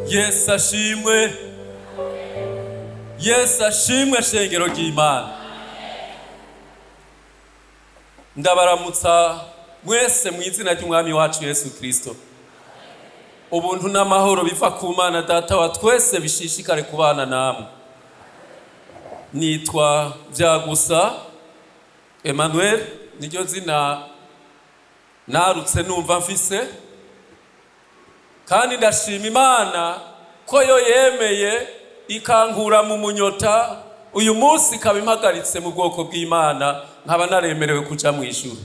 Yesu ashimwe, Yesu ashimwe. Shengero ry'Imana, ndabaramutsa mwese mu izina ry'Umwami wacu Yesu Kristo. Ubuntu n'amahoro biva ku Mana Data wa twese bishishikare kubana namwe. Nitwa Byagusa Emmanuel, niryo zina narutse numva mfise, kandi ndashima Imana ko yo yemeye ikankura mu munyota, uyu munsi ikaba impagaritse mu bwoko bw'Imana, nkaba naremerewe kuja mu ijuru.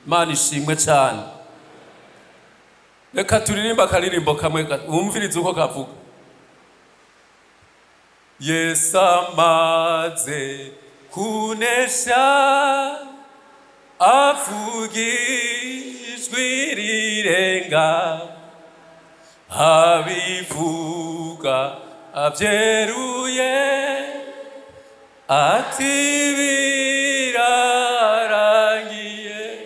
Imana ishimwe cyane. Reka turirimbe akaririmbo kamwe, wumvirize uko kavuga. Yesu amaze kunesha, avuga ijwi rirenga, abivuga abyeruye, ati birarangiye.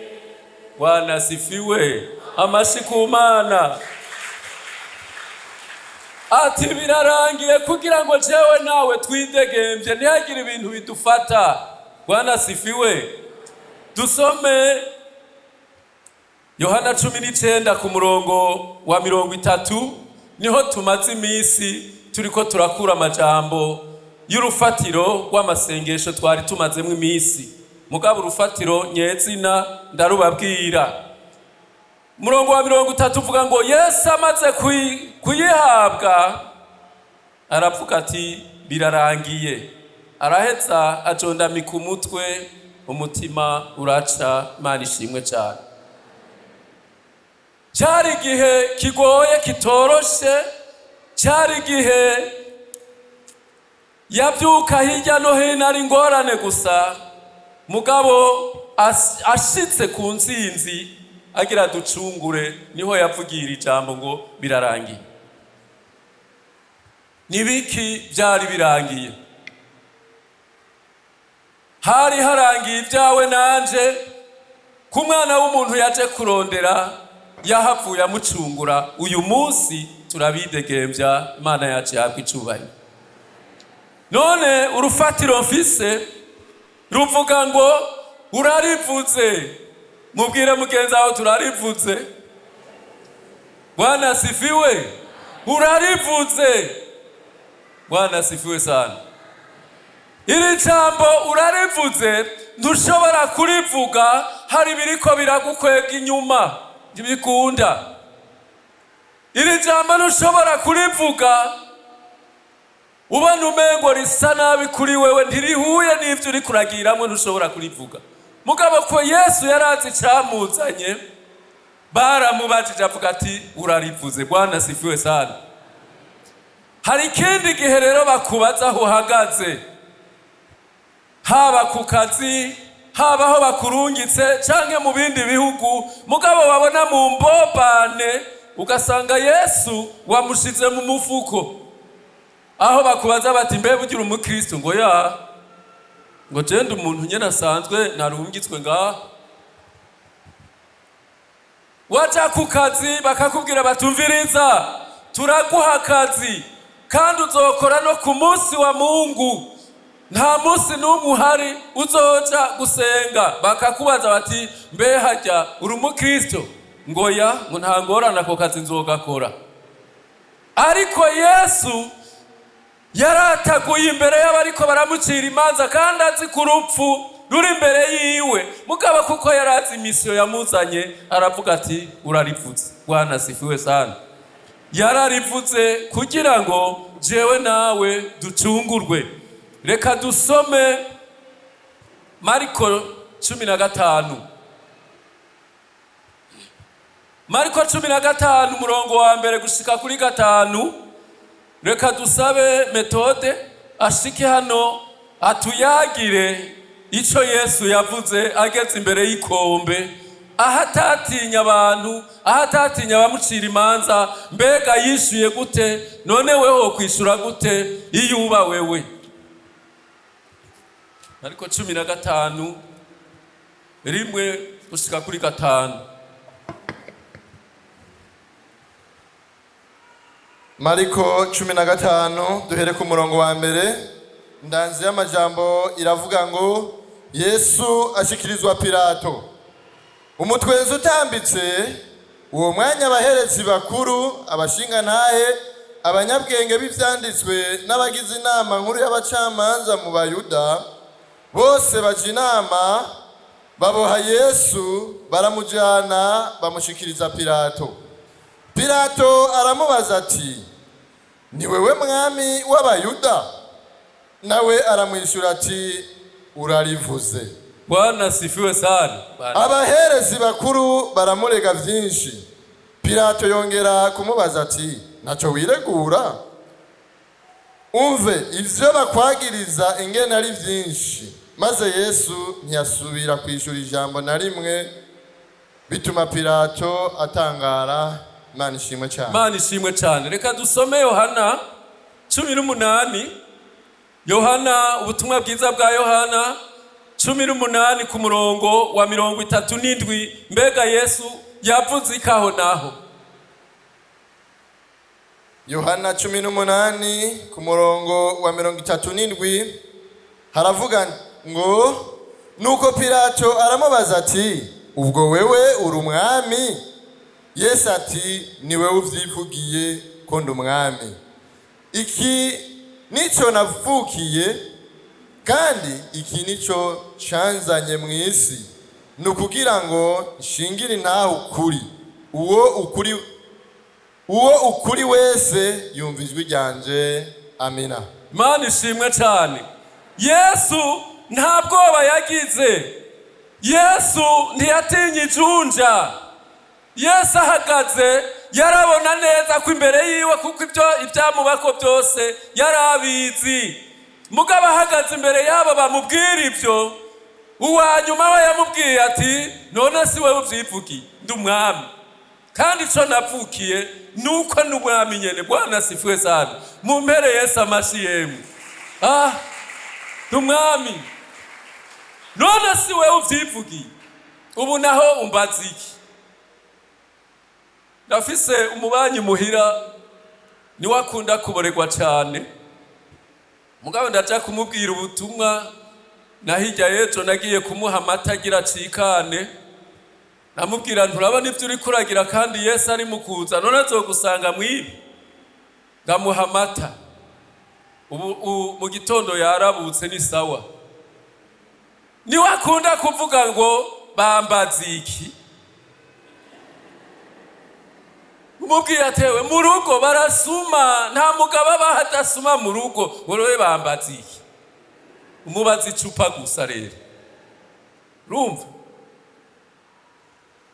Bwana sifiwe, amashi ku Mana. Ati birarangiye, kugira ngo jewe nawe twidegembye, ntihagire ibintu bidufata. Bwana sifiwe. Dusome Yohana 19 ku murongo wa 30, niho tumaze iminsi turiko turakura amajambo y'urufatiro rw'amasengesho twari tumazemo iminsi. Mugabo urufatiro nyezina ndarubabwira. Umurongo wa 30 uvuga ngo Yesu amaze kuyihabwa aravuga ati birarangiye, araheza ajondamika umutwe, umutima uraca. Imana ishimwe cyane. Cyari igihe kigoye kitoroshe, cyari igihe yabyuka hirya no hino ari ingorane gusa, mugabo ashitse ku nsinzi agira ducungure, niho yavugira ijambo ngo birarangiye. Nibiki byari birangiye? Hari harangiye ibyawe nanje, ku mwana w'umuntu yaje kurondera, yahavuye amucungura. Uyu munsi turabidegembya, Imana yacu yahabwa icubahiro. None urufatiro mfise ruvuga ngo urarivuze. Mubwire mugenzi wawe, turarivuze. Bwana sifiwe, urarivuze. Bwana sifiwe sana. Iri jambo urarivuze ntushobora kurivuga hari ibiriko biragukwega inyuma, ntibikunda. Iri jambo ntushobora kurivuga ubona umengo risa nabi kuri wewe, ntirihuye n'ivyo uri kuragiramwo, ntushobora kurivuga. Mugabo ko Yesu yarazi icamuzanye, baramubajije avuga ati urarivuze. Bwana sifiwe sana. Hari ikindi gihe rero bakubaza aho uhagaze, haba ku kazi, haba aho bakurungitse canke mu bindi bihugu, mugabo babona mu mbobane ugasanga Yesu wamushize mu mufuko. Aho bakubaza bati mbe bugira umukristo, ngo ya, ngo jenda umuntu nyene asanzwe narungitswe ngaha. Waja ku kazi bakakubwira batumviriza, turaguha akazi kandi uzokora no ku munsi wa Mungu, nta munsi n'umwe uhari uzoja gusenga. Bakakubaza bati mbe harya uri umukristo, ngo ya, ngo nta ngorane, ako kazi nzogakora. Ariko Yesu yarataguye imbere y'abariko baramucira imanza, kandi azi ku rupfu ruri imbere yiwe, mugabo kuko yarazi imisiyo yamuzanye aravuga ati urarivuze. Bwana sifiwe sana. Yararivuze kugira ngo jewe nawe ducungurwe. Reka dusome Mariko 15, Mariko 15 umurongo wa 1 gushika kuri 5. Reka dusabe Metode ashike hano atuyagire ico Yesu yavuze ageze imbere y'ikombe, aho atatinya abantu, aho atatinya abamucira imanza. Mbega yishuye gute? None weho kwishura gute iyo uba wewe? Mariko 15 1 gushika kuri 5. Mariko 15, duhere ku murongo wa mbere. Ndanzi y'amajambo iravuga ngo: Yesu ashikirizwa Pilato. Umutwenzi utambitse uwo mwanya, abaherezi bakuru, abashingantahe, abanyabwenge b'ivyanditswe n'abagize inama nkuru y'abacamanza mu Bayuda bose baja inama, baboha Yesu, baramujana, bamushikiriza Pilato. Pilato aramubaza ati: "Ni wewe mwami w'Abayuda?" Nawe aramwishyura ati: "Urarivuze." Bwana asifiwe sana. Bwana. Abaherezi bakuru baramurega byinshi. Pilato yongera kumubaza ati: "Ntacyo wiregura? Umve ibyo bakwagiriza ingene ari byinshi." Maze Yesu ntiyasubira kwishyura ijambo na rimwe, bituma Pilato atangara. Imana ishimwe cyane. Imana ishimwe cyane. Reka dusome Yohana 18. Yohana, ubutumwa bwiza bwa Yohana 18 ku murongo wa 37. Mbega Yesu yavuze ikaho naho? Yohana 18 ku murongo wa 37 haravuga ngo: "Nuko Pilato aramubaza ati: 'Ubwo wewe uri umwami?' Yesu ati: 'Ni wewe uvyivugiye ko ndi umwami. Iki nico navukiye, kandi iki nico canzanye mu isi, ni ukugira ngo nshingire intahe ukuri. Uwo ukuri wese yumva ijwi ryanje.' Amina." Imana ishimwe cyane. Yesu nta bwoba yagize. Yesu ntiyatinye ijunja. Yesu ahagaze yarabona neza ko imbere yiwe, kuko ibyo ibyamubako byose yari abizi. Mugabo ahagaze imbere yabo bamubwira ibyo, uwa nyuma we yamubwiye ati: "None si wowe ubyivugiye? Ndi umwami, kandi icyo navukiye ni uko ni umwami nyene." Bwana asifiwe sana. Mumpere Yesu amashi yemwe. Ah, ndi umwami. None si wowe ubyivugiye? Ubu naho umbaza iki? Ndafise umubanyi muhira, niwe akunda kuboregwa cyane. Mugabo ndaja kumubwira ubutumwa, na hirya y'ejo nagiye kumuha amata agira acikane. Namubwira: "Nturabona ibyo uri kuragira? Kandi Yesu ari mu kuza, none azogusanga mwibi." Ndamuha amata. Ubu mu gitondo yarabutse, ni sawa. Niwe akunda kuvuga ngo: "Bambaza iki?" Umubwiye atewe mu rugo barasuma, nta mugabo abaho adasuma mu rugo. Ngo bambaza iki? Umubaza icupa gusa. Rero urumva,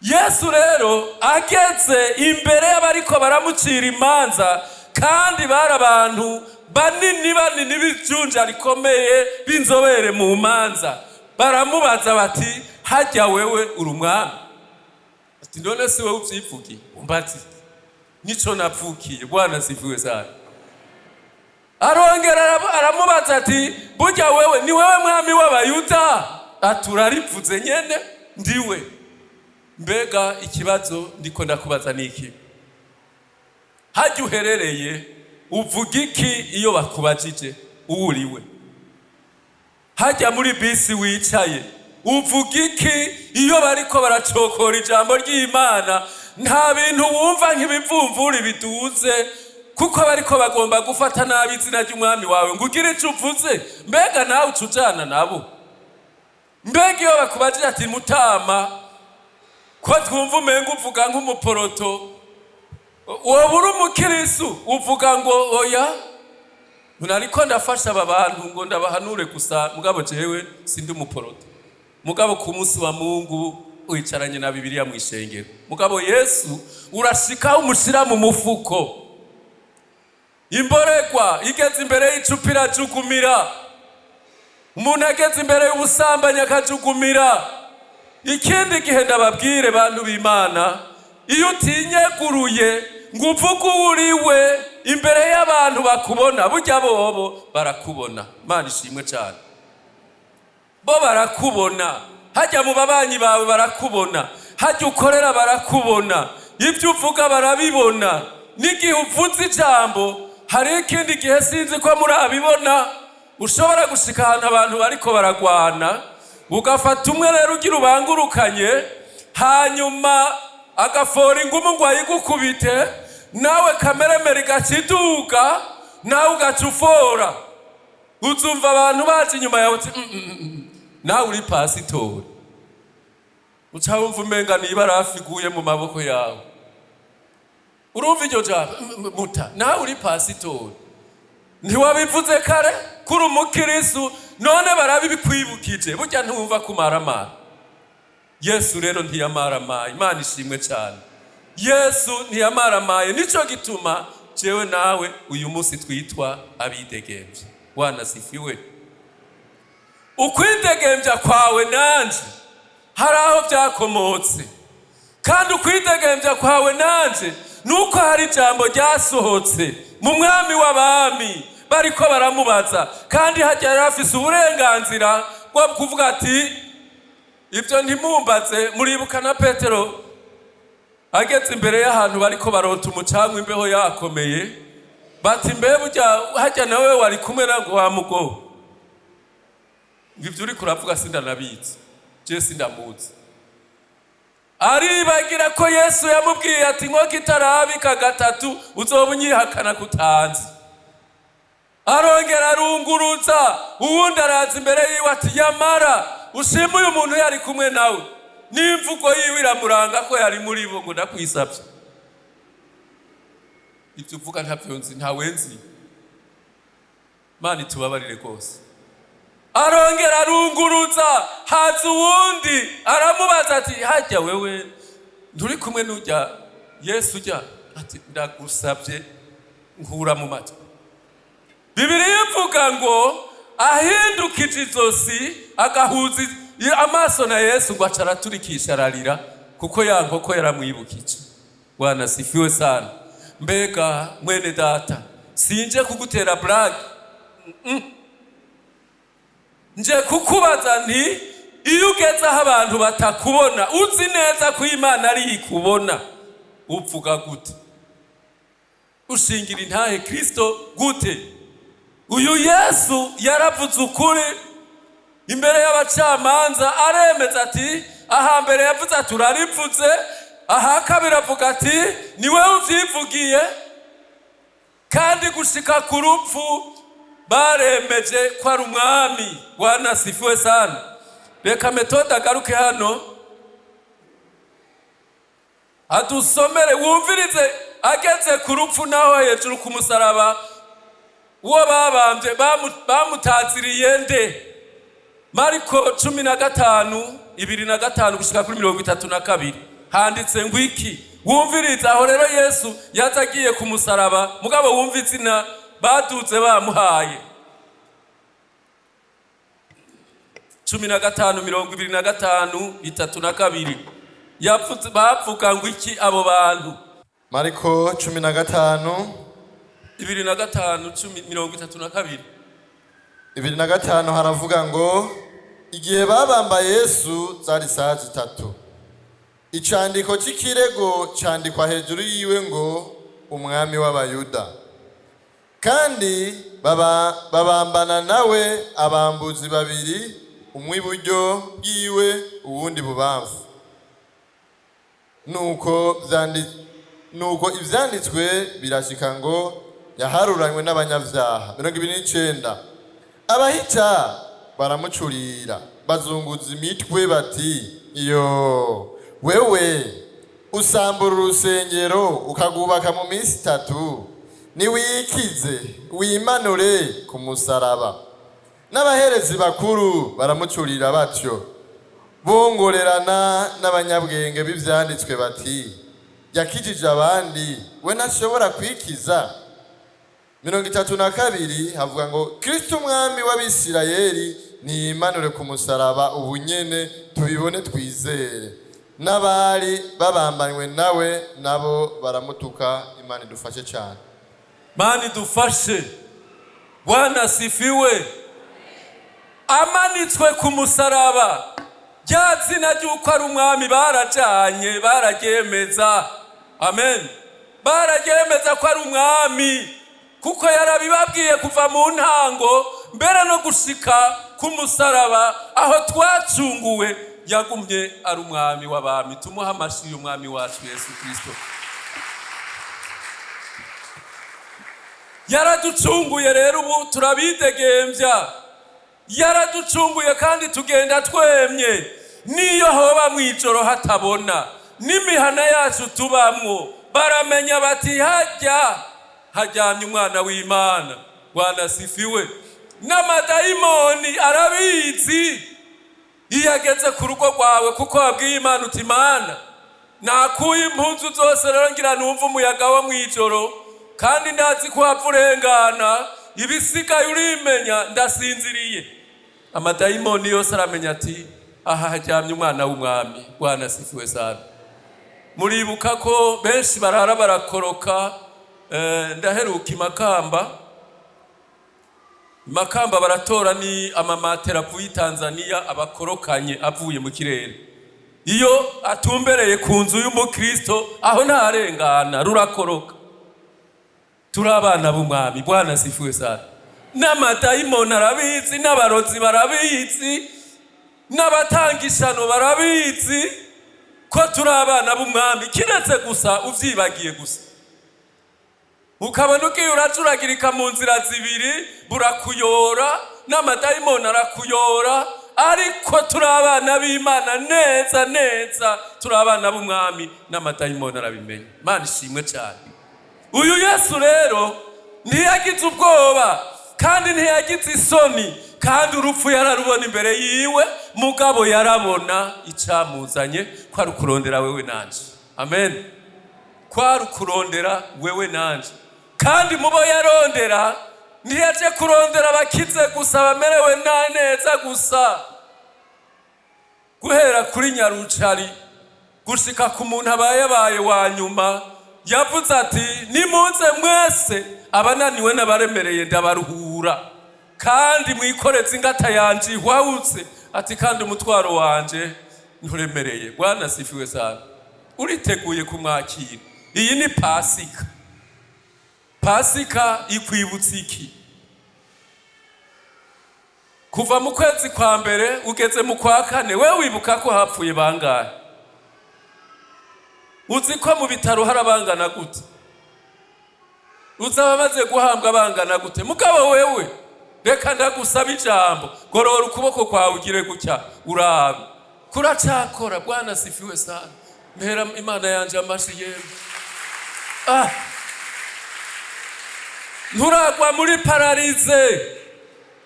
Yesu rero ageze imbere y'abariko baramucira imanza, kandi bari abantu banini banini b'ijunja rikomeye, b'inzobere mu manza, baramubaza bati: "Hajya wewe uri umwami?" Ati: "None si wowe ubyivugiye? Umbaza iki? Nico navukiye." Bwana asifiwe sana. Arongera aramubaza ati: "Burya wewe ni wewe mwami w'Abayuda?" Ati: "Urarivuze nyene, ndiwe." Mbega ikibazo ndiko ndakubaza ni iki: hajya uherereye uvuga iki iyo bakubajije uwo uriwe? Hajya muri bisi wicaye uvuga iki iyo bariko baracokora ijambo ry'Imana? Nta bintu wumva nk'ibivumvuri biduze, kuko bariko bagomba gufata nabi izina ry'umwami wawe, ngo ugire icyo uvuze? Mbega nawe uca ujana nabo? Mbega iyo bakubajije ati: "Mutama, ko twumva umenga uvuga nk'umuporoto, wowe uri umukirisu?" Uvuga ngo: "Oya, ariko ndafasha aba bantu ngo ndabahanure gusa, mugabo jewe sindi umuporoto." Mugabo ku munsi wa Mungu wicaranye na Bibiliya mu ishengero, mugabo Yesu urashikaho umushira mu mufuko. Imboregwa igeze imbere y'icupa irajugumira. Umuntu ageze imbere y'ubusambanyi akajugumira. Ikindi gihe ndababwire, bantu b'Imana, iyo utinyeguruye ngo uvuge uwo uriwe imbere y'abantu bakubona, burya bobo barakubona. Imana ishimwe cyane. Bo barakubona. Hajya mu babanyi bawe barakubona, hajya ukorera barakubona, ibyo uvuga barabibona. N'igihe uvuze ijambo, hari ikindi gihe, sinzi ko murabibona, ushobora gushika ahantu abantu bariko baragwana, ugafata umwe rero ugira ubangurukanye, hanyuma agafora ingumu ngo ayigukubite, nawe kameremere igaciduga, nawe ugaca ufora. Uzumva abantu baje inyuma yawe uti: Nawe uri pasitori?" Uca wumva umenga niba rafiguye mu maboko yawe. Urumva iryo jambo: "Muta, nawe uri pasitori? Ntiwabivuze kare kuri umukirisu? None barabibikwibukije." Burya ntiwumva kumaramara. Yesu rero ntiyamaramaye. Imana ishimwe cyane. Yesu ntiyamaramaye, nico gituma jewe nawe uyu munsi twitwa abidegemvya. Wanasifiwe. Ukwidegembya kwawe nanje hari aho byakomotse, kandi ukwidegembya kwawe nanje nuko hari ijambo ryasohotse mu mwami w'abami. Bariko baramubaza, kandi hajya yari afise uburenganzira bwo kuvuga ati: "Ibyo ntimumbaze." Muribuka na Petero ageze imbere y'ahantu bariko barota umucanga, imbeho yakomeye, bati: "Mbe burya hajya nawe wari kumwe na wa mugo?" Ngo: "Ibyo uriko uravuga sindanabizi, je sindamuzi." Aribagira ko Yesu yamubwiye ati: "Inkoko itarabika gatatu, uzoba unyihakana kutanzi." Arongera arunguruza, uwundi araza imbere yiwe ati: "Yamara ushima uyu muntu yari kumwe nawe, n'imvugo yiwe iramuranga ko yari muri bo." Ngo: "Ndakwisabye, ibyo uvuga ntabyo nzi, ntawe nzi." Mana itubabarire rwose. Arongera arunguruza, haza uwundi aramubaza ati: "Hajya wewe nturi kumwe n'ujya Yesu ujya?" Ati: "Ndagusabye, nkura mu matwi." Bibiliya ivuga ngo ahindukije izosi, agahuza amaso na Yesu, ngo aca araturikisha ararira, kuko ya nkoko yaramwibukije. Wanasifiwe sana. Mbega mwene data, sinje kugutera blague, nje kukubaza nti: iyo ugeze aho abantu batakubona, uzi neza ko Imana ari ikubona, uvuga gute? Ushingira intahe Kristo gute? Uyu Yesu yaravuze ukuri imbere y'abacamanza, aremeza ati: aha mbere yavuze ati: "Urarivuze." Aha kabiri avuga ati: "Ni wowe uvyivugiye." Kandi gushika ku rupfu baremeje ko ari umwami. Wanasifiwe sana. Reka Metode agaruke hano adusomere, wumvirize. Ageze ku rupfu naho hejuru ku musaraba, uwo babambye bamutaziriye nde? Mariko 15, 25 gushika kuri 32, handitse ngo iki? Wumvirize aho rero Yesu yaza agiye ku musaraba, mugabo wumva izina baduze bamuhaye. 15, 25, 32. Yavuze, bavuga ngo iki abo bantu? Mariko 15. 25, 10, 32. 25, haravuga ngo: Igihe babamba Yesu zari saha 3, icandiko c'ikirego candikwa hejuru yiwe ngo: "Umwami w'Abayuda." Kandi babambana nawe abambuzi babiri, umwe iburyo bwiwe, uwundi bubamfu. Nuko ivyanditswe birashika ngo: "Yaharuranywe n'abanyavyaha." 29, abahita baramucurira, bazunguza imitwe bati: "Iyo wewe usambura urusengero ukagubaka mu minsi 3, niwikize, wimanure ku musaraba." N'abaherezi bakuru baramucurira batyo, bongorerana n'abanyabwenge b'ivyanditswe bati: "Yakijije abandi, we ntashobora kwikiza." 32, havuga ngo: "Kristo umwami w'Abisirayeli niyimanure ku musaraba ubu nyene, tubibone twizere." N'abari babambanywe nawe nabo baramutuka. Imana idufashe cyane. Mana idufashe. Bwana sifiwe. Amanitswe ku musaraba, rya zina ry'uko ari umwami barajanye, bararyemeza. Amen. Bararyemeza ko ari umwami, kuko yarabibabwiye kuva mu ntango mbere no gushika ku musaraba aho twacunguwe. Yagumye ari umwami w'abami. Tumuhe amashyi y'umwami wacu Yesu Kirisito. Yaraducunguye rero, ubu turabidegembya. Yaraducunguye kandi tugenda twemye, niyo hoba mu ijoro hatabona. N'imihana yacu tubamwo baramenya bati: "Hajya hajyamye umwana w'Imana." Bwana asifiwe. N'amadayimoni arabizi iyo ageze ku rugo rwawe, kuko wabwiye Imana uti: "Imana, nakuye impuzu zose rero, ngira numva umuyaga wo mu ijoro, kandi ndazi ko wapfa urengana, ibisigaye urimenya, ndasinziriye." Amadayimoni yose aramenya ati: "Aha haryamye umwana w'umwami." Bwana asifiwe sana. Muribuka ko benshi barara barakoroka. Ndaheruka Imakamba. Imakamba baratora ni amamatera avuye i Tanzania abakorokanye avuye mu kirere. Iyo atumbereye ku nzu y'umukristo, aho ntarengana, rurakoroka. Turi abana b'umwami. Bwana asifiwe sana. N'amadayimoni arabizi, n'abarozi barabizi, n'abatangishano barabizi ko turi abana b'umwami, kiretse gusa uvyibagiye gusa, ukabona ugiye uracuragirika mu nzira zibiri, burakuyora, n'amadayimoni arakuyora. Ariko turi abana b'Imana neza neza, turi abana b'umwami, n'amadayimoni arabimenya. Imana ishimwe cyane. Uyu Yesu rero ntiyagize ubwoba kandi ntiyagize isoni, kandi urupfu yararubona imbere yiwe, mugabo yarabona icyamuzanye ko ari ukurondera wewe nanje. Amen. Ko ari ukurondera wewe nanje. Kandi mubo yarondera, ntiyaje kurondera abakize gusa, bamerewe neza gusa. Guhera kuri nyarucari gushika ku muntu abaye wa nyuma, yavuze ati: "Nimuze mwese abananiwe n'abaremereye, ndabaruhura. Kandi mwikoreze ingata yanje ihwawutse," ati, "kandi umutwaro wanje nturemereye." Bwana asifiwe sana. Uriteguye kumwakira? Iyi ni Pasika. Pasika ikwibutsa iki? Kuva mu kwezi kwa mbere ugeze mu kwa kane, we wibuka ko hapfuye bangahe? Uzi ko mu bitaro hari abangana gute? Uzi abamaze guhambwa bangana gute? Mugabo wewe, reka ndagusaba ijambo: gorora ukuboko kwawe, ugire gutya, urabe kuracakora. Bwana asifiwe sana. Mpera Imana yanje amashi yewe. Ah, nturagwa muri paralysie.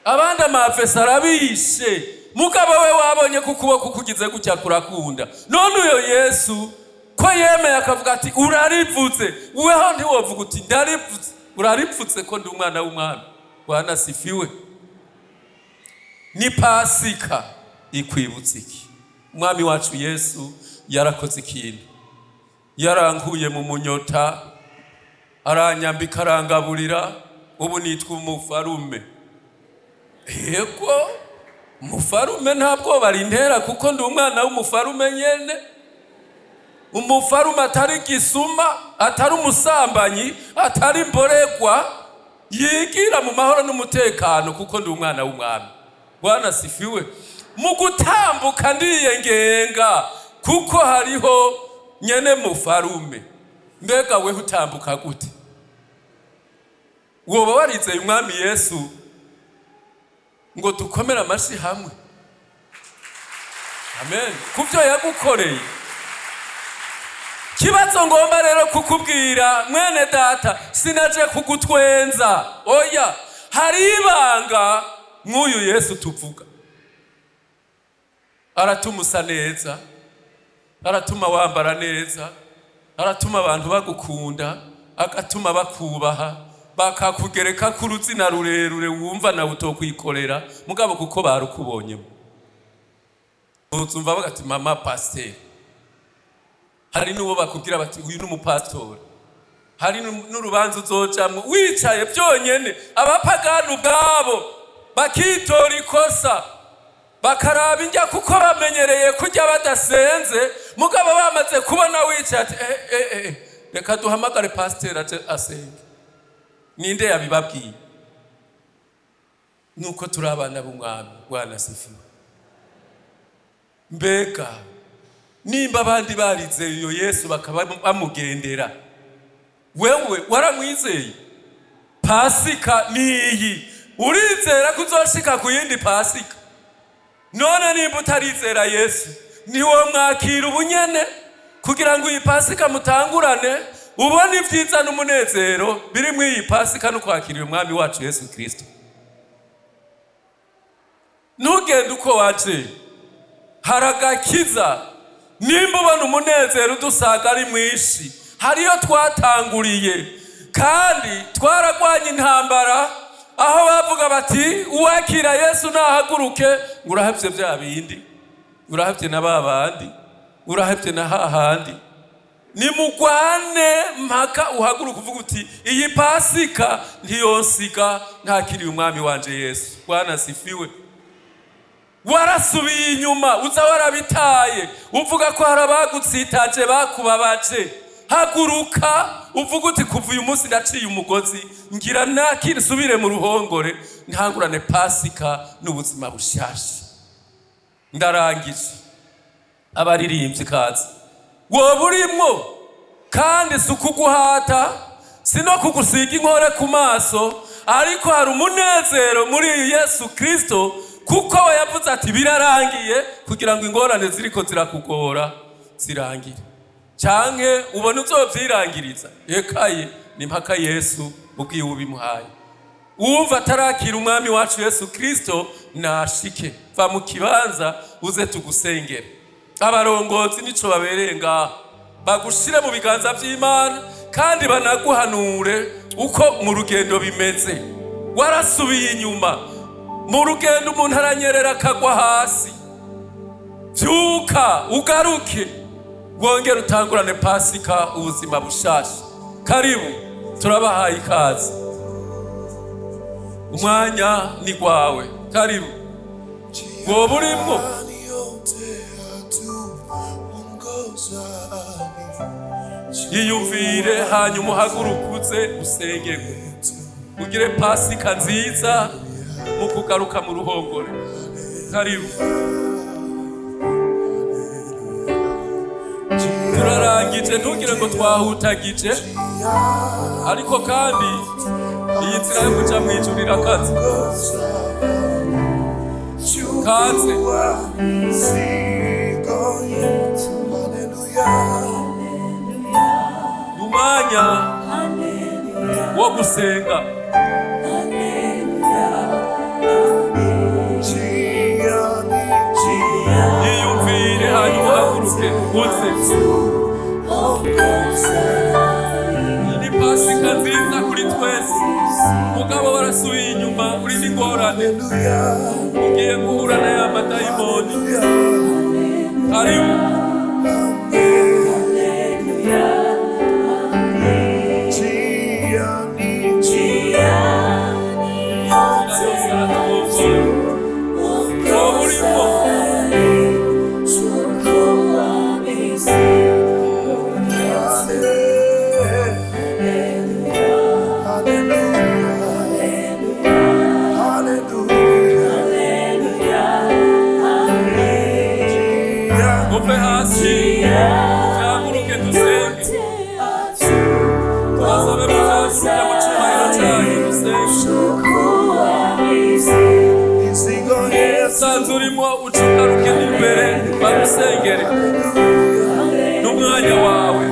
Abandi amafesi arabishe, mugabo we wabonye ko ukuboko kugize gutya kurakunda. None uyo Yesu ko yemeye akavuga ati: "Urarivuze," weho ntiwovuga uti: "Ndarivuze"? Uraripfutse ko ndi umwana w'umwami. Bwana asifiwe. Ni Pasika ikwibutsa iki? Umwami wacu Yesu yarakoze ikintu: yarankuye mu munyota, aranyambika, arangaburira. Ubu nitwa umufarume. Yego, umufarume, ntabwo barintera, kuko ndi umwana w'umufarume nyene. Umufarume atari gisuma, atari umusambanyi, atari imboregwa, yigira mu mahoro n'umutekano, kuko ndi umwana w'umwami. Bwana asifiwe. Mu gutambuka ndiyengenga, kuko hariho nyene mufarume. Mbega weho utambuka gute? Woba warizeye umwami Yesu ngo dukomere amashyi hamwe? Amen, kubyo yagukoreye. Kibazo ngomba rero kukubwira, mwene data, sinaje kugutwenza, oya. Hari ibanga nk'uyu Yesu tuvuga: aratuma usa neza, aratuma wambara neza, aratuma abantu bagukunda, agatuma bakubaha, bakakugereka ku ruzina rurerure wumva nawe utokwikorera, mugabo kuko barukubonyemo. Uzumva bavuga ati: "Mama pasiteri." Hari n'uwo bakubwira bati: "Uyu ni umupasitori." Hari n'urubanza uzojamwo wicaye byonyene, abapagani ubwabo bakitora ikosa, bakaraba injya, kuko bamenyereye kurya badasenze. Mugabo bamaze kubona wicaye ati: "Eh, eh, eh." Reka duhamagare pasiteri aje asenge. Ninde yabibabwiye? Nuko turi abana b'umwami. Bwana asifiwe. Mbega nimba abandi barizeye iyo Yesu bakaba bamugendera, wewe waramwizeye? Pasika niyi, urizera ko uzoshika ku yindi Pasika? None nimba utarizera Yesu, niwo mwakira ubunyene kugira ngo iyi Pasika mutangurane, ubone ibyiza n'umunezero biri muri iyi Pasika no kwakira umwami wacu Yesu Kristo. Ntugende uko waje, hari agakiza. Nimba ubona umunezero udusaga ari mwinshi, hariyo twatanguriye kandi twaragwanye intambara, aho bavuga bati uwakira Yesu nahaguruke, ngo urahabye bya bindi, urahabye na ba bandi, urahabye na hahandi. Nimugwane mpaka uhaguruke uvuga uti iyi Pasika ntiyonsiga ntakiriye umwami wanje Yesu. Bwana asifiwe. Warasubiye inyuma, uza warabitaye, uvuga ko hari abagutsitaje bakubabaje. Haguruka uvuga uti kuva uyu munsi ndaciye umugozi, ngira nakire nsubire mu ruhongore, ntangurane Pasika n'ubuzima bushasha. Ndarangije. Abaririmbyi kazi, woba urimwo, kandi si ukuguhata, si no kugusiga inkore ku maso, ariko hari umunezero muri Yesu Kristo, kuko we yavuze ati birarangiye, kugira ngo ingorane ziriko zirakugora zirangire, canke ubone uzovyirangiriza. Ekaye ni mpaka Yesu ubwiwe ubimuhaye. Uwumva atarakira umwami wacu Yesu Kristo nashike, va mu kibanza uze tugusengere. Abarongozi nico babereye ngaha, bagushire mu biganza vy'Imana kandi banaguhanure uko mu rugendo bimeze. Warasubiye inyuma mu rugendo, umuntu aranyerera akagwa hasi. Vyuka ugaruke, wongere utangurane Pasika ubuzima bushasha. Karibu, turabahaye ikaze, umwanya ni gwawe. Karibu, woba urimwo. Yiyumvire hanyuma uhaguruke uze usengerwe, ugire Pasika nziza mu kugaruka mu ruhongore. Karibu, turarangije, ntugire ngo twahutagije, ariko kandi iyi nzira yo kuja mu ijuru irakaze. Kaze. Umwanya wo gusenga. Yiyumvire hanyuma uhaguruke uze. Iyi ni Pasika nziza kuri twese. Mugabo warasubiye inyuma, uri n'ingorane, ugiye guhura na ya madayimoni. Karibu. Inzira yose aratwogora. Woba urimo. Muve hasi, muhaguruke dusenge. Turasabe muhaguruke mu cyubahiro cyanyu dusenge. Usanze urimo, ucugaruke imbere bagusengere, n'umwanya wawe.